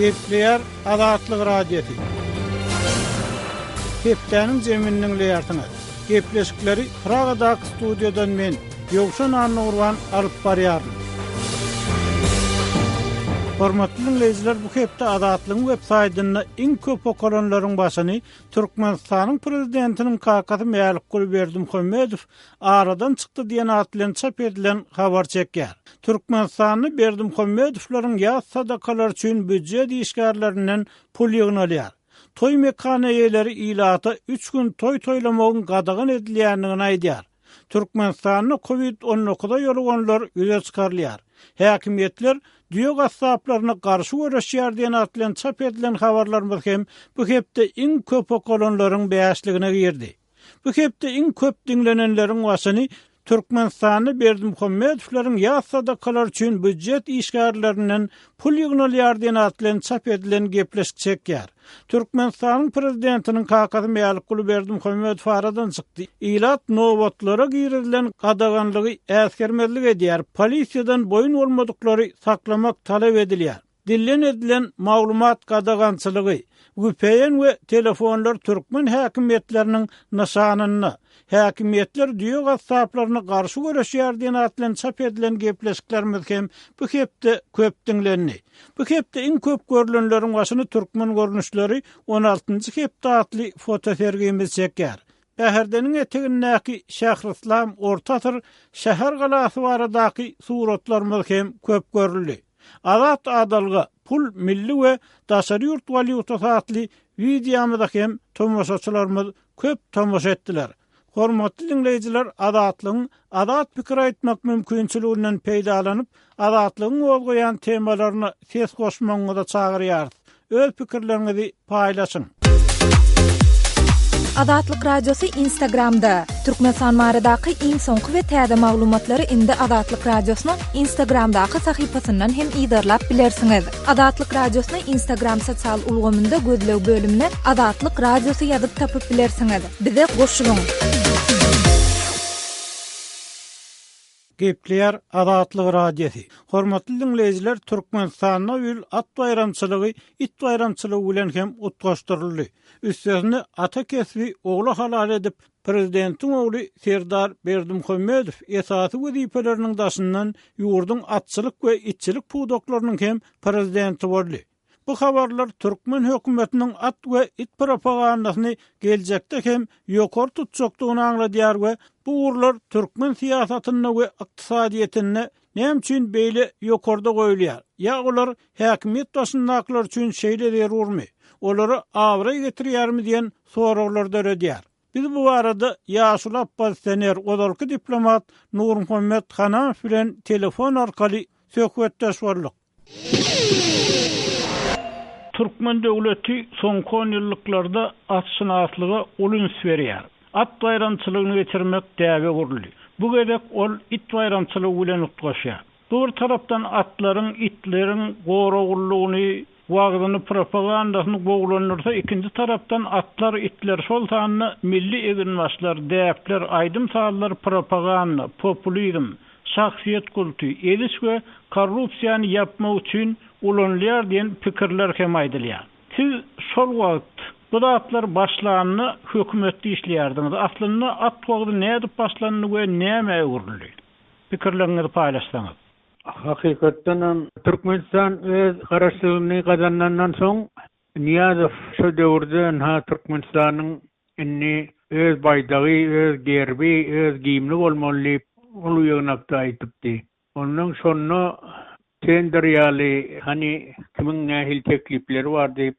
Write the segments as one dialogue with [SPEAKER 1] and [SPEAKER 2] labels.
[SPEAKER 1] Gepleýär Azatlyk Radiosy. Hepdäniň jemini diňleýärsiňiz. Gepleşikleri Pragadaky studiýadan men, Ýowşan Annagurban alyp barýaryn. Hormatly diňleýjiler, bu hepde Azatlygyň web saýtynda iň köp okalanlaryň başyny Türkmenistanyň Prezidentiniň kakasy Mälikguly Berdimuhamedow aradan çykdy diýen at bilen çap edilen habar çekýär. Türkmenistanda Berdimuhamedowlaryň ýas sadakalary üçin býujet işgärlerinden pul ýygnalýar. Toý mekan eýeleri ilata üç gün toý toýlamagyň gadagan edilýändigini aýdýar. Türkmenistanda kowid on dokuza ýoluganlar ýüze çykarylýar. Häkimiýetler düýe gassaplaryna garşy göreşýär diýen at bilen çap edilen habarlarymyz hem bu hepde iň köp okalanlaryň bäşligine girdi. Bu hepde iň köp diňlenenleriň başyny Türkmenistanda Berdimuhamedowlaryň ýas sadakalary üçin býujet işgärlerinden pul ýygnalýar diýen at bilen çap edilen gepleşik çekýär. Türkmenistanyň prezidentiniň kakasy Mälikguly Berdimuhamedow aradan çykdy. Ilat nobatlara girizilen gadaganlygy äsgermezlik edýär, polisiýadan boýun bolmadyklary saklamak talap edilýär. Dilden edilen maglumat gadagançylygy, vpn we telefonlar türkmen häkimiýetleriniň nyşanynda, Häkimiýetler düýe gassaplaryna garşy göreşýär diýen at bilen çap edilen gepleşiklerimiz hem bu hepde köp diňlendi. Bu hepde iň köp görlenleriň başyny Türkmen görnüşleri on altynjy hepde atly fotosergimiz çekýär. Bäherdeniň etegindäki Şähryslam orta asyr şäher galasy baradaky suratlarymyz hem köp görüldi. Azat adalga, pul milli we daşary ýurt walýutasy atly wideomyza hem tomaşaçylarymyz köp tomaşa etdiler. Hormatly diňleýjiler Azatlygyň azat pikir aýtmak mümkinçiliginden peýdalanyp, Azatlygyň gozgaýan temalaryna ses goşmagyňyza çagyrýarys. Öz pikirleriňizi paýlaşyň.
[SPEAKER 2] Azatlyk Radiosy Instagramda, Türkmenistan baradaky iň soňky we täze maglumatlary indi Azatlyk Radiosynyň Instagramdaky sahypasyndan hem yzarlap bilersiňiz. Azatlyk Radiosyny Instagram sosial ulgamynda gözleg bölümine Azatlyk Radiosy ýazyp tapyp bilersiňiz. Bize goşulyň!
[SPEAKER 1] Gepleýär Azatlyk Radiosy. Hormatly diňleýjiler, Türkmenistanda bu ýyl at baýramçylygy it baýramçylygy bilen hem utgaşdyryldy. Üstesine ata kesbi ogla halal edip, Prezidentiň ogly Serdar Berdimuhamedow esasy wezipeleriniň daşyndan ýurduň atçylyk we itçilik pudaklarynyň hem prezidenti boldy. Bu habarlar türkmen hökümetiniň at we it propagandasyny geljekde hem ýokary tutjakdygyny aňladýar we bu ugurlar türkmen syýasatynda we ykdysadyýetinde näme üçin beýle ýokarda goýulýar? Ýa olar häkimiýet başyndakylar üçin şeýle zerurmy? Olara abraý getirýärmi diýen soraglary döredýär. Biz bu barada ýaşuly oppozisioner, ozalky diplomat Nurmuhammet Hanamow bilen telefon arkaly söhbetdeş bolduk. Türkmen döwleti soňky onýyllyklarda atşynaslyga uly üns berýär. At baýramçylygyny geçirmek däbe öwrüldi. Bu gezek ol it baýramçylygy bilen utgaşýar. Bu bir tarapdan atlaryň, itleriň goraglylygyny, wagzyny, propagandasyny gowulandyrsa, ikinji tarapdan atlar, itler, şol sanda milli eginbaşlar, däpler, aýdym-sazlar propaganda, populizm, şahsyýet kulty, eziş we korrupsiýany ýapmak üçin ulanylýar diýen pikirler hem aýdylýar. Siz şol wagt, bu zatlar başlanda hökümetde işleýärdiňiz. Aslynda at wagzy nädip başlandy we nämä öwrüldi? Pikirleriňizi paýlaşsaňyz.
[SPEAKER 3] Hakykatdanam, Türkmenistan öz garaşsyzlygyny gazanandan soň, Nyýazow şo döwürde ynha Türkmenistanyň indi öz baýdagy, öz gerbi, öz gimni bolmaly diýip, uly ýygnakda aýdypdy. Onnoň şonda tender ýaly, hany kimiň nähili teklipleri bar diýip,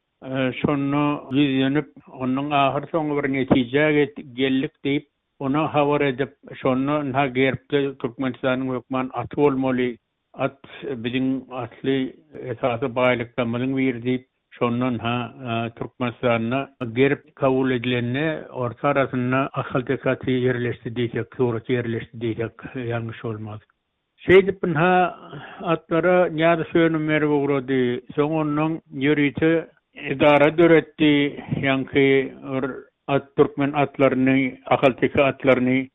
[SPEAKER 3] şonda ýüzlenip, onnoň ahyr soňy bir netijä geldik diýip, Ona habar edip, şonda ynha gerbde Türkmenistanyň hökman aty bolmaly, at biziň asly esasy baýlyklarymyzyň biri diýip, şonda ynha Türkmenistanda gerb kabul edilende orta arasynda ahalteke aty ýerleşdi diýsek, suraty ýerleşdi diýsek ýalňyş bolmaz. Şeýdip ynha atlara Nyýazow önüm berip ugrady. Soň onnoň ýörite edara döretdi, ýaňky bir at türkmen atlaryny, ahalteke atlaryny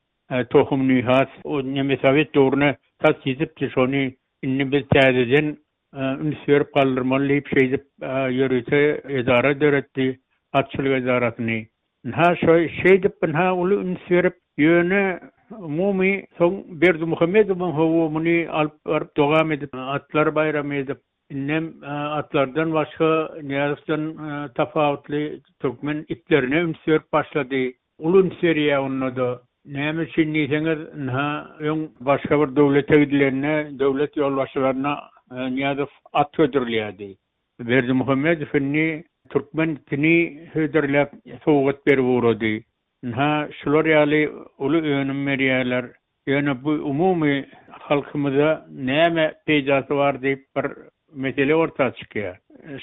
[SPEAKER 3] tohumyny has o neme sowet döwrüne tas ýetipdi, şony indi biz täzeden. üns berip galdyrmaly diýip şeýdip ýörite edara döretdi, atçylyk edarasyny. Ynha şo şeýdip ynha uly üns berip, ýöne umumy soň Berdimuhamedowyň hawa muny alyp baryp dowam edip atlar baýramy edip, indem atlardan başga Nyýazowdan tapawutly türkmen itlerine üns berip başlady. Uly üns berýär onda-da. Näme üçin diýseňiz, ynha öň başga bir döwlete gidilende döwlet ýolbaşçylaryna Nyýazow at hödürleýärdi. Berdimuhamedow indi türkmen itini hödürläp sowgat berip ugrady. Ynha, şular ýaly uly önüm berýärler. Ýöne bu umumy halkymyza näme peýdasy bar diýip bir mesele orta çykýar.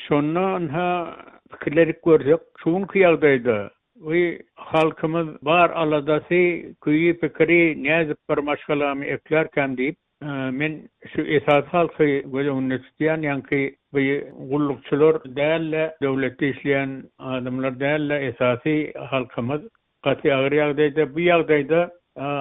[SPEAKER 3] Şonda ynha pikirlenip görsek, şu günki ýagdaýda bu halkymyz bar aladasy, küýi, pikiri nädip bir maşgalamy eklärkäm diýip, Men şu esasy halky göz öňünde tutýan, ýaňky bu gullukçylar däl-de, döwletde işleýän adamlar däl-de, esasy halkymyz gaty agyr ýagdaýda. Bu ýagdaýda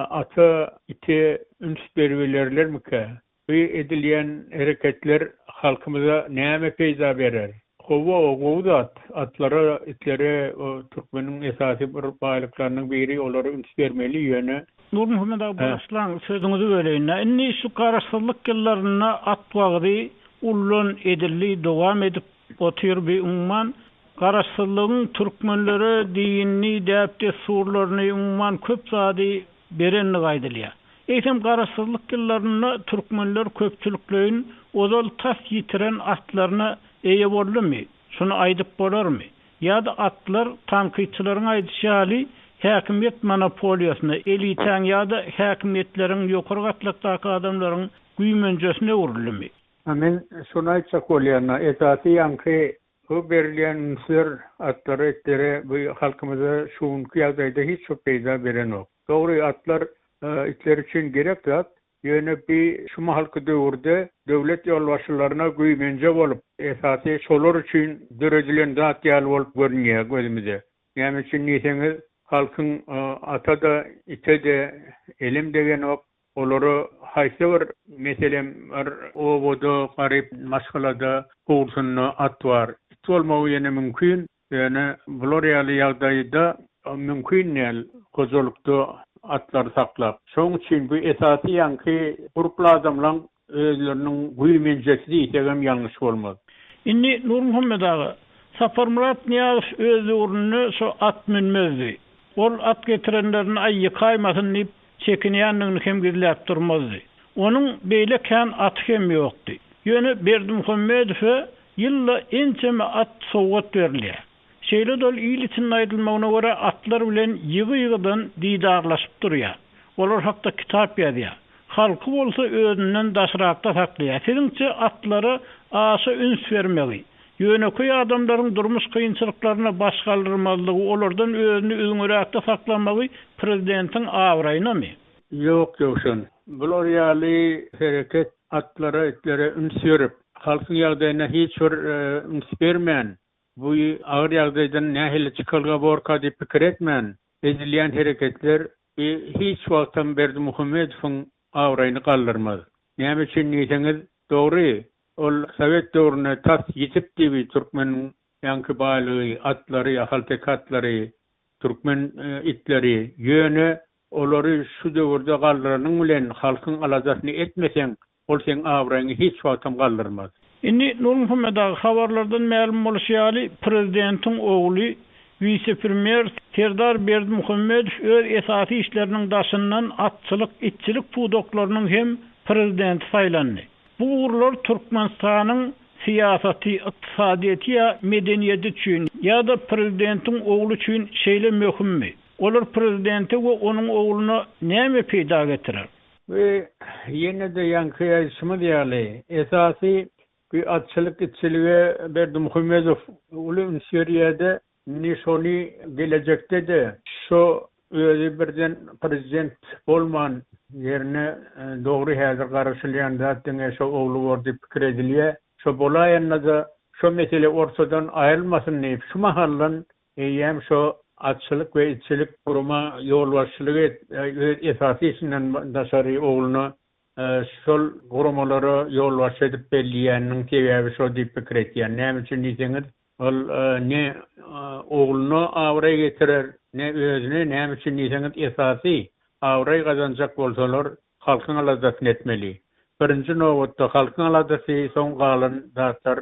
[SPEAKER 3] ata ite üns beribilerlermikä? Bu edilýän hereketler halkymyza näme peýda berer? Hawa, o gowy zat. Atlara, itlere, o türkmeniň esasy bir baýlyklarynyň biri, olara üns bermeli, ýöne.
[SPEAKER 1] Nurmuhammet aga bagyşlaň, sözüňizi böleýin-dä. Indi şu garaşsyzlyk ýyllarynda at wagzy ullan edildi, dowam edip otyr bi umuman garaşsyzlygyň türkmenlere dinini, däp-dessurlaryny, umuman köp zady berendigi aýdylýar. Eýsem garaşsyzlyk ýyllarynda türkmenler köpçülikleýin ozal tas ýitiren atlaryna eýe boldumy? Şuny aýdyp bolarmy? Ýa-da atlar, tankytçylaryň aýdyşy ýaly, häkimiýet monopoliýasyna, elitäň ýa-da häkimiýetleriň, ýokary gatlakdaky adamlaryň güýmenjesine öwrüldimi?
[SPEAKER 3] Men şuny aýtjak bolýan, esasy ýaňky Bu berilýän ünsler atlara, itlere bu halkymyza şu günki ýagdaýda hiç bir peýda berenok. Dogry, atlar itler üçin gerek zat, ýöne bi şu mahalky döwürde döwlet ýolbaşçylaryna güýmenje bolup, esasy şolar üçin döredilen zat ýaly bolup görünýär gözümize. Näme üçin diýseňiz, halkyň ata-da, ite-de elem degenok, Olara haýsy bir, meselem, bir obada, garyp maşgalada howlusynda at bar. It bolmagy ýene mümkin, ýöne bular ýaly ýagdaýda mümkin däl hojalykda atlary saklap. Şonuň üçin bu esasy ýaňky gurply adamlaň özleriniň güýmenjesi diýsegem ýalňyş bolmaz.
[SPEAKER 1] Indi Nurmuhammet aga, Saparmyrat Nyýazow öz döwründe şo at münmezdi. Ol at getirenlerini aý ýykaýmasyn diýip çekinýändigini hem gizläp durmazdy. Onuň beýle kän aty hem ýokdy. Ýöne Berdimuhamedowa ýylda ençeme at sowgat berilýär. Şeýle-de ol il içinde aýdylmagyna görä atlar bilen ýygy-ýygydan didarlaşyp durýar. Olar hakda kitap ýazýar. Halky bolsa özünden daşrakda saklaýar. Siziňçe atlara aşa üns bermegi, Ýönekeý adamlaryň durmuş kynçylyklaryna baş galdyrmazlygy, olardan özüni üzňeräkde saklamagy prezidentiň abraýynamy?
[SPEAKER 3] Ýok, Ýowşan. Bular ýaly hereket atlara, itlere üns berip, halkyň ýagdaýyna hiç bir üns bermän, bu agyr ýagdaýdan nähili çykalga borka diýip pikir etmän edilýän hereketler hiç wagtam Berdimuhamedowyň abraýyny galdyrmaz. Näme üçin diýseňiz, dogry, Ol sowet döwründe tas ýitipdi bi türkmeniň ýaňky baýlygy, atlary, ahalteke atlary, türkmen itleri. Ýöne olary şu döwürde galdyranyň bilen halkyň aladasyny etmeseň, ol seň abraýyňy hiç wagtam galdyrmaz.
[SPEAKER 1] Indi Nurmuhammet aga, habarlardan mälim bolşy ýaly, prezidentiň ogly, wise-premýer Serdar Berdimuhamedow öz esasy işleriniň daşyndan atçylyk, itçilik pudaklarynyň hem prezidenti saýlandy. Bu ugurlar Türkmenistanyň syýasaty, ykdysadyýeti ýa medeniýeti üçin ýa-da prezidentiň ogly üçin şeýle möhümmi? Olar prezidente we onuň ogluna näme peýda getirer?
[SPEAKER 3] Bu ýene-de ýaňky aýdyşymyz ýaly, esasy bu atçylyk itçilige Berdimuhamedow uly üns berýär-de, Indi şony gelejekde-de şo özi birden prezident bolman ýerine dogry häzir garaşylýan zat diňe şo ogly bor diýip pikir edilýär. Şo bolaýanda-da şo mesele ortadan aýrylmasyn diýip şu mahaldan eýýäm şo atçylyk we itçilik gurama ýolbaşçylyk et öz esasy işinden daşary ogluna. şol guramalara ýolbaşçy edip belleýäniniň sebäbi şo diýip pikir etýän. Näme üçin diýseňiz, ol ne ogluna abraý getirer, ne özüne, näme üçin diýseňiz, esasy abraý gazanjak bolsalar, halkyň aladasyny etmeli. Birinji nobatda halkyň aladasy, soň galan zatlar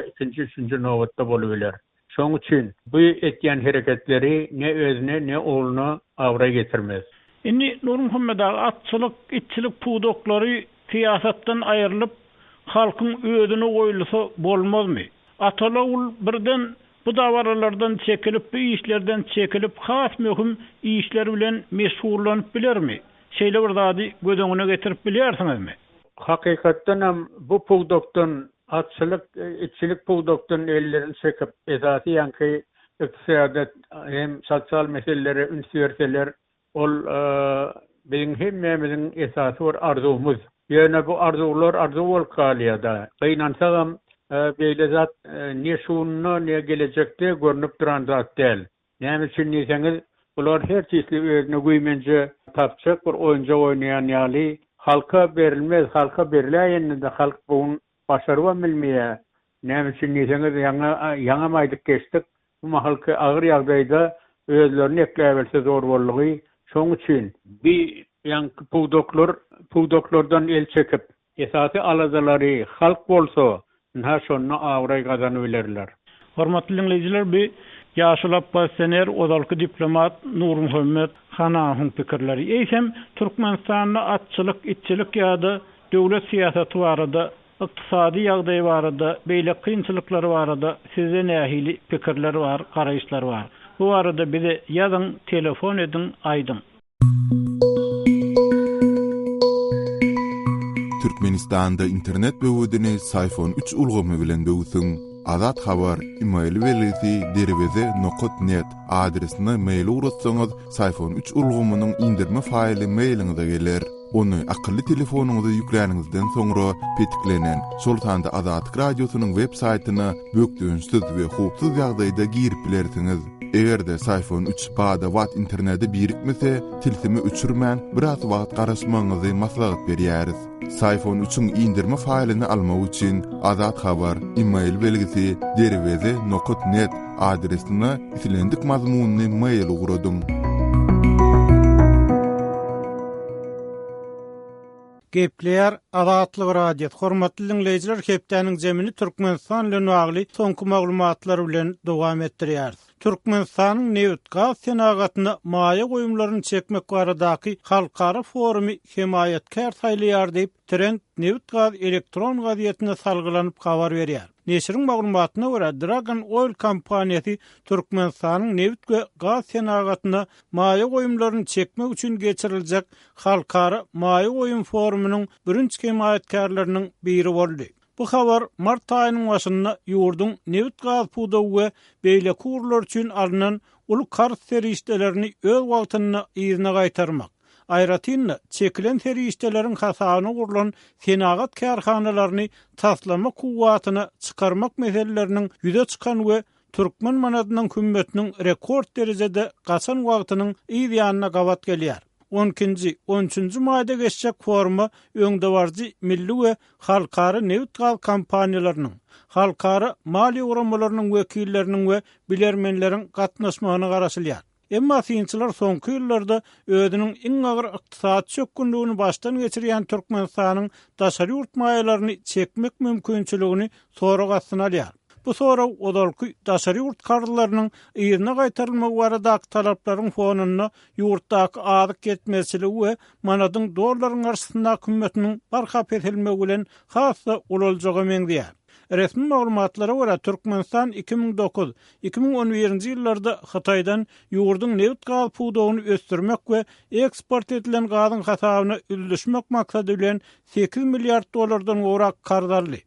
[SPEAKER 3] ikinji, üçünji nobatda bolubiler. Şoň üçin bu etýän hereketleri ne özüne, ne ogluna abraý getirmez.
[SPEAKER 1] Indi Nurmuhammet aga atçylyk, itçilik pudaklary syýasatdan aýrylyp, halkyň özüne goýulsa bolmazmy? Ataly-ogul birden bu dabaralardan çekilip, bu işlerden çekilip has möhüm işler bilen meşgullanyp bilermi? Şeýle bir zady göz öňüne getirip bilýärsiňizmi?
[SPEAKER 3] Hakykatdanam bu pudakdan, atçylyk, itçilik pudakdan ellerini çekip, esasy ýaňky ykdysadyýet hem sosial meselelere üns berseler, ol biziň hemmämiziň esasy bir arzuwymyz. Ýöne bu arzuwlar arzuw bolup galýar-da. Gynansagam, beýle zat ne şunda, ne gelejekde görnüp duran zat däl. Näme üçin diýseňiz, bular her tüýsli özüne güýmenje tapjak bir oýunjak oýnaýan ýaly, halka berilmez, halka berläýende-de halk bu gün başarybam bilmeýär. Näme üçin diýseňiz, ýaňy ýaňam aýdyp geçdik, bu mahalky agyr ýagdaýda özlerini ekläbilse zor boldugy, şoň üçin, bi ýaňky pudaklar pudaklardan el çekip, Esasy aladalary halk bolsa, ynha şonda abraý gazanybilerler.
[SPEAKER 1] Hormatly diňleýjiler bu ýaşuly oppozisioner ozalky diplomat Nurmuhammet Hanahowyň pikirleri. Eýsem Türkmenistanda atçylyk, itçilik ýa-da döwlet syýasaty barada, ykdysady ýagdaý barada, beýleki kynçylyklar barada sizde nähili pikirler bar, garaýyşlar bar? Bu barada bize ýazyň, telefon ediň, aýdyň.
[SPEAKER 4] Türkmenistanda internet böwedini Syfon üç ulgamy bilen böwsüň. Azat Habar, email belgisi derweze nokat net adresine mail ugratsaňyz Syfon üç ulgamynyň indirme faýly mailiňize geler. Ony akylly telefonyňyza ýükläniňizden soňra petiklenen, şol sanda Azatlyk Radiosynyň web saýtyna bökdençsiz we howpsuz ýagdaýda girip bilersiňiz. Eger-de Syfon üç bada-bat internete birikmese, tilsimi öçürmän, biraz wagt garaşmagyňyzy maslahat berýäris. Syfon üçiň indirme faýlyny almak üçin Azat Habar, email belgisi, derweze nokat net adresine islendik mazmunly mail ugradyň.
[SPEAKER 1] Gepleýär Azatlyk Radiosy, Hormatly diňleýjiler hepdäniň jemini Türkmenistan bilen bagly soňky maglumatlar bilen dowam etdirýäris. Türkmenistanyň nebit-gaz senagatyna maýa goýumlaryny çekmek baradaky halkara forumy hemaýatkär saýlaýar diýip, Trend nebit-gaz elektron gazetine salgylanyp habar berýär. Neşiriň maglumatyna görä, Dragon Oil kompaniýasy Türkmenistanyň nebit we gaz senagatyna maýa goýumlaryny çekmek üçin geçiriljek halkara maýa goýum forumynyň bürünç hemaýatkärleriniň biri boldy. Bu habar mart aýynyň başynda ýurduň nebit-gaz pudagy we beýleki ugurlar üçin alnan uly karz serişdelerini öz wagtynda yzyna gaýtarmak, aýratyn-da, çekilen serişdeleriň hasabyna gurlan senagat kärhanalaryny taslama kuwwatyna çykarmak meseleleriniň ýüze çykan we türkmen manadynyň hümmetiniň rekord derejede gaçan wagtynyň yz ýanyna gabat gelýär. On ikinji, on üçünji maýda geçjek foruma öňdebaryjy milli we halkara nebit-gaz kompaniýalarynyň, halkara maliýe guramalarynyň wekilleriniň we bilermenleriň gatnaşmagyna garaşylýar. Emma synçylar soňky ýyllarda özüniň iň agyr ykdysady çökgünligini başdan geçirýän Türkmenistanyň daşary ýurt maýalaryny çekmek mümkinçiligini sorag astyna alýar. Bu sorag ozalky daşary ýurt karzlarynyň yzyna gaýtarylmagy baradaky talaplaryň fonunda ýurtdaky azyk ýetmezçiligi we manadyň dollaryň garşysyndaky hümmetiniň barha peselmegi bilen has-da ulaljaga meňzeýär. Resmi maglumatlara görä, Türkmenistan 2009, 2011-nji ýyllarda Hytaýdan ýurduň nebit-gaz pudagyny ösdürmek we eksport edilen gazyň hasabyna üzlüşmek maksady bilen sekiz milliard dollardan gowrak karz aldy.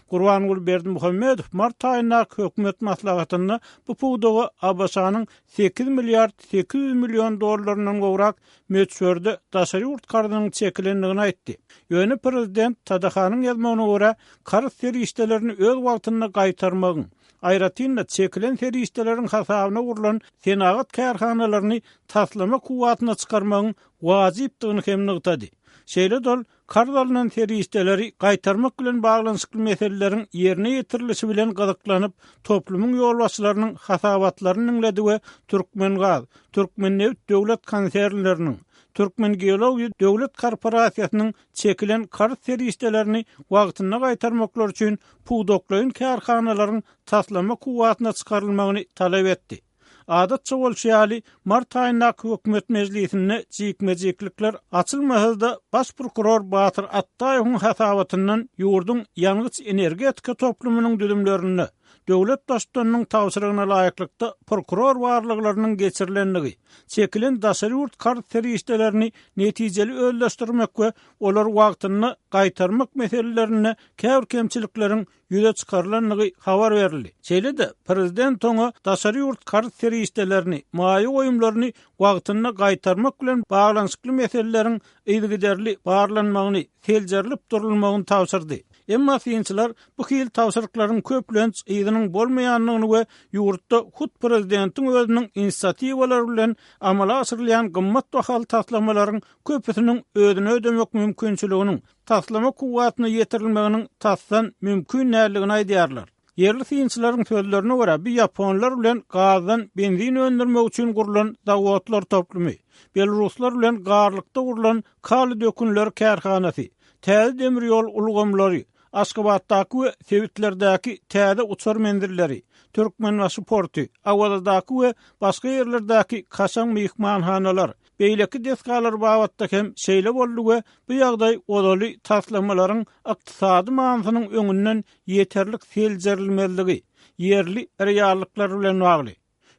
[SPEAKER 1] Gurbanguly Berdimuhamedow mart aýyndaky hökümet maslahatynda bu pudaga ABŞ-nyň sekiz milliard 800 million dollaryndan gowrak möçberde daşary ýurt karzynyň çekilendigini aýtdy. Ýöne prezident TDH-nyň ýazmagyna görä, karz serişdelerini öz wagtynda gaýtarmagyň, aýratyn-da çekilen serişdeleriň hasabyna gurlan senagat kärhanalaryny taslama kuwwatyna çykarmagyň wajypdygyny hem nygtady. Şeýle-de ol karz alnan serişdeleri gaýtarmak bilen baglanyşykly meseleleriň ýerine ýetirilişi bilen gyzyklanyp, toplumyň ýolbaşçylarynyň hasabatlaryny diňledi we Türkmengaz, Türkmennebit döwlet konsernleriniň, Türkmengeologiýa döwlet korporasiýasynyň çekilen karz serişdelerini wagtynda gaýtarmaklary üçin pudaklaýyn kärhanalaryň taslama kuwwatyna çykarylmagyny talap etdi. Adatça bolşy ýaly, mart aýyndaky hökümet mejlisinde jikme-jiklikler açylmasa-da, baş prokuror Batyr Atdaýewiň hasabatyndan ýurduň ýangyç-energetika toplumynyň düzümlerinde döwlet Baştutanynyň tabşyrygyna laýyklykda prokuror barlaglarynyň geçirilendigi, çekilen daşary ýurt karz serişdelerini netijeli özleşdirmek we olary wagtynda gaýtarmak meselelerinde käbir kemçilikleriň ýüze çykarylandygy habar berildi. Şeýle-de, prezident oňa daşary ýurt karz serişdelerini, maýa goýumlaryny wagtynda gaýtarmak bilen baglanyşykly meseleleriň yzygiderli barlanmagyny, seljerilip durulmagyny tabşyrdy. Emma synçylar bu hili tabşyryklaryň köplenç yzynyň bolmaýandygyny we ýurtda hut prezidentiň özüniň inisiatiwalary bilen amala aşyrylýan gymmat bahaly taslamalaryň köpüsiniň özüni ödemek mümkinçiliginiň, taslama kuwwatyna ýetirilmeginiň tasdan mümkin däldigini aýdýarlar. Ýerli synçylaryň sözlerine görä, bu ýaponlar bilen gazdan benzin öndürmek üçin gurlan zawodlar toplumy, belaruslar bilen garlykda gurlan kaliý dökünleri kärhanasy, täze demir ýol ulgamlary, Aşgabatdaky we sebitlerdäki täze uçar menzilleri, Türkmenbaşy porty, Awazadaky we başga ýerlerdäki kaşaň myhmanhanalar, beýleki desgalar babatda hem şeýle boldy we bu ýagdaý ozaly taslamalaryň ykdysady manysynyň öňünden ýeterlik seljerilmezligi, ýerli reallyklar bilen bagly.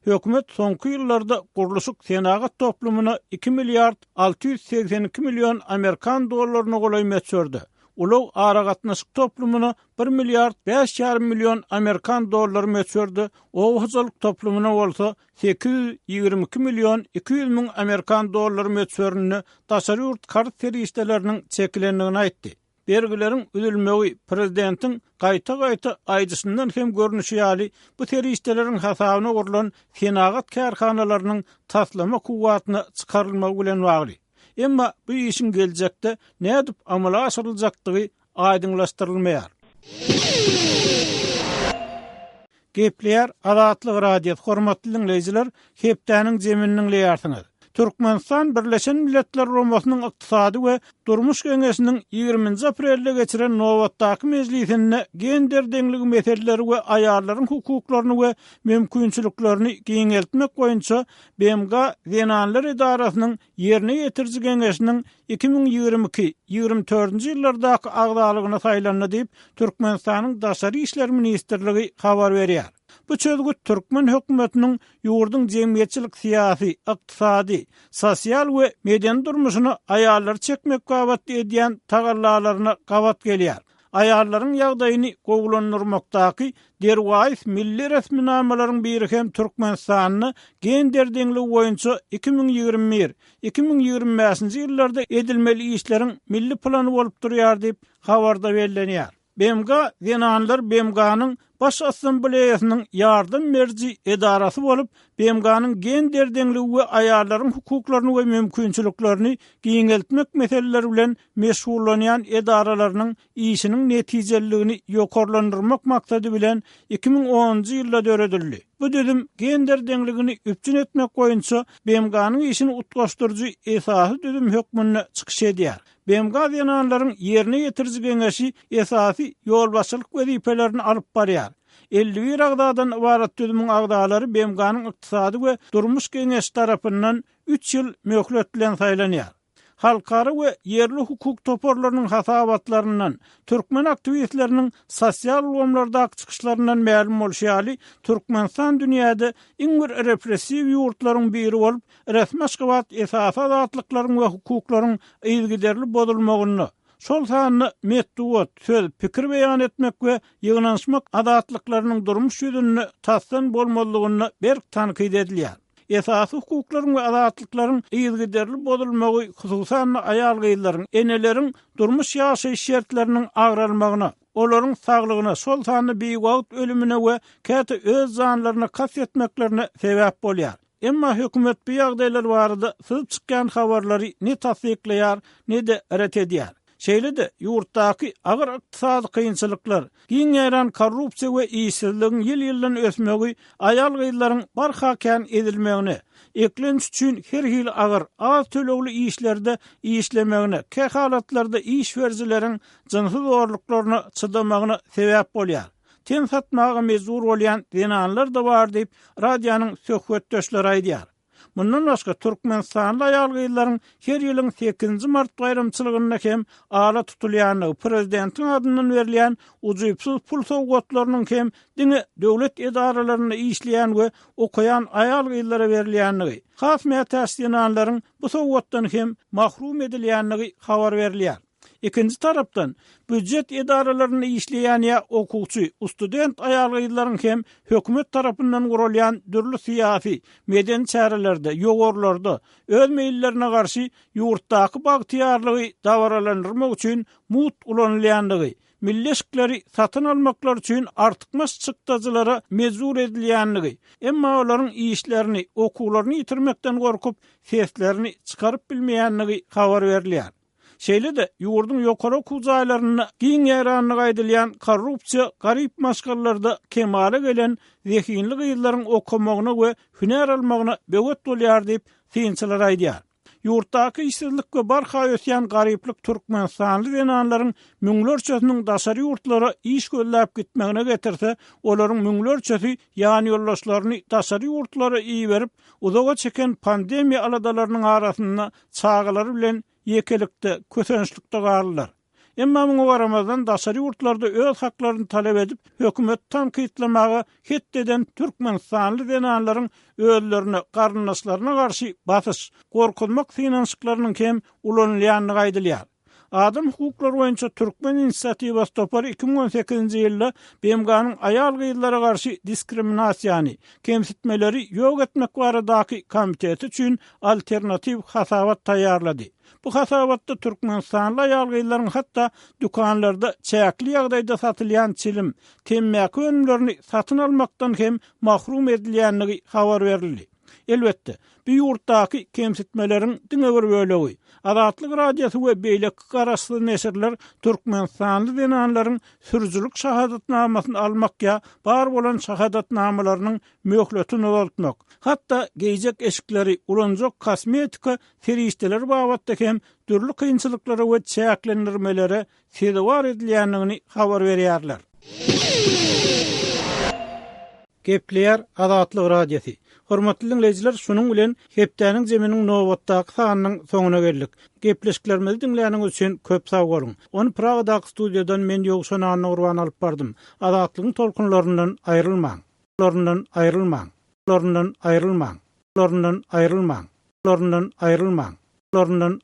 [SPEAKER 1] Hökümet soňky ýyllarda gurluşyk-senagat toplumyna iki milliard 682 million amerikan dollaryna golaý möçberde, ulag-aragatnaşyk toplumyna bir milliard bäş ýarym million amerikan dollary möçberde, oba hojalyk toplumyna bolsa 822 million 200 müň amerikan dollary möçberinde daşary ýurt karz serişdeleriniň çekilendigini aýtdy. Bergileriň üzülmegi, prezidentiň gaýta-gaýta aýdyşyndan hem görnüşi ýaly, bu serişdeleriň hasabyna gurlan senagat kärhanalarynyň taslama kuwwatyna çykarylmagy bilen bagly. Emma bu işiň geljekde nädip amala aşyryljakdygy aýdyňlaşdyrylmaýar. Gepleýär Azatlyk Radiosy hormatly diňleýjiler hepdäniň jemini diňleýärsiňiz. Türkmenistan Birleşen Milletler Guramasynyň Ykdysady we Durmuş Geňeşiniň ýigriminji aprelde geçiren nobatdaky mejlisinde gender deňligi meseleleri we aýallaryň hukuklaryny we mümkinçiliklerini giňeltmek boýunça BMG Zenanlar edarasynyň Ýerine ýetiriji geňeşiniň 2022, ýigrimi dördünji ýyllardaky agzalygyna saýlandy diýip, Türkmenistanyň Daşary işler ministrligi habar berýär. Bu çözgüt türkmen hökümetiniň ýurduň jemgyýetçilik-syýasy, ykdysady, sosial we medeni durmuşyna aýallary çekmek babatda edýän tagallalaryna gabat gelýär. Aýallaryň ýagdaýyny gowulandyrmakdaky derwaýys milli resminamalaryň biri hem Türkmenistanda gender deňligi boýunça 2021, 2025-nji ýyllarda edilmeli işleriň milli plany bolup durýar diýip, habarda bellenýär. BMG Zenanlar BMG-niň Baş Assambleýasynyň ýardam beriji edarasy bolup, BMG-niň gender deňligi we aýallaryň hukuklaryny we mümkinçiliklerini giňeltmek meseleleri bilen meşgullanýan edaralarynyň işiniň netijeliligini ýokarlandyrmak maksady bilen 2010-njy ýylda döredildi. Bu düzüm gender deňligini üpjün etmek boýunça BMG-niň işini utgaşdyryjy esasy düzüm hökmünde çykyş edýär. BMG zenanlaryň ýerine ýetiriji geňeşi esasy ýolbaşçylyk wezipelerini alyp barýar. 51 agzadan ybarat düzümiň agzalary BMG-niň Ykdysady we Durmuş geňeşi tarapyndan üç ýyl möhlet bilen saýlanýar. Halkara we ýerli hukuk toparlarynyň hasabatlaryndan, türkmen aktiwistleriniň sosial ulgamlardaky çykyşlaryndan mälim bolşy ýaly, Türkmenistan dünýäde iň bir repressiw ýurtlaryň biri bolup, resmi Aşgabat esasy azatlyklaryň we hukuklaryň yzygiderli bozulmagynda, şol sanda metbugat, söz, pikir beýan etmek we ýygnanyşmak azatlyklarynyň durmuş ýüzünde tasdan bolmazlygynda berk tankyt edilýär. Esasy hukuklaryň we azatlyklaryň yzygiderli bozulmagy, hususan-da, aýal-gyzlaryň, eneleriň durmuş-ýaşaýyş şertleriniň agralmagyna, olaryň saglygyna, şol sanda biwagt ölümine we käte öz janlaryna kast etmeklerine sebäp bolýar. Emma hökümet bu ýagdaýlar barada syzyp çykýan habarlary ne tassyklaýar, ne-de ret edýär. Şeýle-de, ýurtdaky agyr ykdysady kynçylyklar, giň ýaýran korrupsiýa we işsizligiň ýyl-ýyldan ösmegi aýal-gyzlaryň barha kän ezilmegine, eklenç üçin her hili agyr, az tölegli işlerde işlemegine, kähalatlarda iş berijileriň jynsy zorluklaryna çydamagyna sebäp bolýar. Ten satmaga mejbur bolýan zenanlar-da bar diýip, radionyň söhbetdeşleri aýdýar. Mundan başga, türkmenistanly aýal-gyzlaryň her ýylyň sekizinji mart baýramçylygynda hem ala tutulýandygy, prezidentiň adyndan berilýän ujypsyz pul sowgatlarynyň hem diňe döwlet edaralarynda işleýän we okaýan aýal-gyzlara berilýändigi, has mätäç zenanlaryň bu sowgatdan hem mahrum edilýändigi habar berilýär. Ikinji tarapdan, býujet edaralarynda işleýän ýa okuwçy, student aýal-gyzlaryň hem hökümet tarapyndan guralýan dürli syýasy, medeni çärelerde, ýowarlarda öz meýillerine garşy ýurtdaky bagtyýarlygy dabaralandyrmak üçin mugt ulanylýandygy, milli eşikleri satyn almaklary üçin artykmaç çykdajylara mejbur edilýändigi, emma olaryň işlerini, okuwlaryny ýitirmekden gorkup, seslerini çykaryp bilmeýändigi habar berilýär. Şeýle-de, ýurduň ýokary okuw jaýlarynda giň ýaýrandygy aýdylýan korrupsiýa garyp maşgalalarda kemala gelen zehinli gyzlaryň okamagyna we hünär almagyna böwet bolýar diýip, synçylar aýdýar. Ýurtdaky işsizlik we barha ösýän garyplyk türkmenistanly zenanlaryň müňlerçesiniň daşary ýurtlara iş gözläp gitmegine getirse, olaryň müňlerçesi ýanýoldaşlaryny daşary ýurtlara iberip, uzaga çeken pandemiýa aladalarynyň arasynda çagalary bilen ýekelikde, kösençlikde galdylar. Emma muňa garamazdan daşary ýurtlarda öz haklaryny talap edip, hökümeti tankytlamaga het eden türkmenistanly zenanlaryň özlerine, garyndaşlaryna garşy basyş, gorkuzmak synanyşyklarynyň hem ulanylýandygy aýdylýar. Adam hukuklary boýunça Türkmen inisiatiwasy topary 2018-nji ýylda BMG-niň aýal-gyzlara garşy diskriminasiýany, kemsitmeleri ýok etmek baradaky komiteti üçin alternatiw hasabat taýýarlady. Bu hasabatda türkmenistanly aýal-gyzlaryň hatda dükanlarda çäkli ýagdaýda satylýan çilim, temmäki önümlerini satyn almakdan hem mahrum edilýändigi habar berildi. Elbetde, bu ýurtdaky kemsitmeleriň diňe bir bölegi. Azatlyk Radiosy we beýleki garaşsyz neşirler türkmenistanly zenanlaryň sürüjilik şahadatnamasyny almak ýa bar bolan şahadatnamalarynyň möhletini uzaltmak, hatda geýjek eşikleri, ulanjak kosmetika serişdeleri babatda hem dürli kynçylyklara we çäklendirmelere sezewar edilýändigini habar berýärler. Gepleýär Azatlyk Radiosy. Hormatly diňleýjiler, şunuň bilen hepdäniň zeminiň nobatdaky sanynyň soňuna geldik. Gepleşiklerimizi diňläniňiz üçin köp sag boluň. Ony Pragadaky studiýadan men Ýowşan Annagurban alyp bardym. Azatlygyň tolkunlaryndan aýrylmaň. Laryndan aýrylmaň. Laryndan aýrylmaň. Laryndan aýrylmaň. Laryndan aýrylmaň. Laryndan.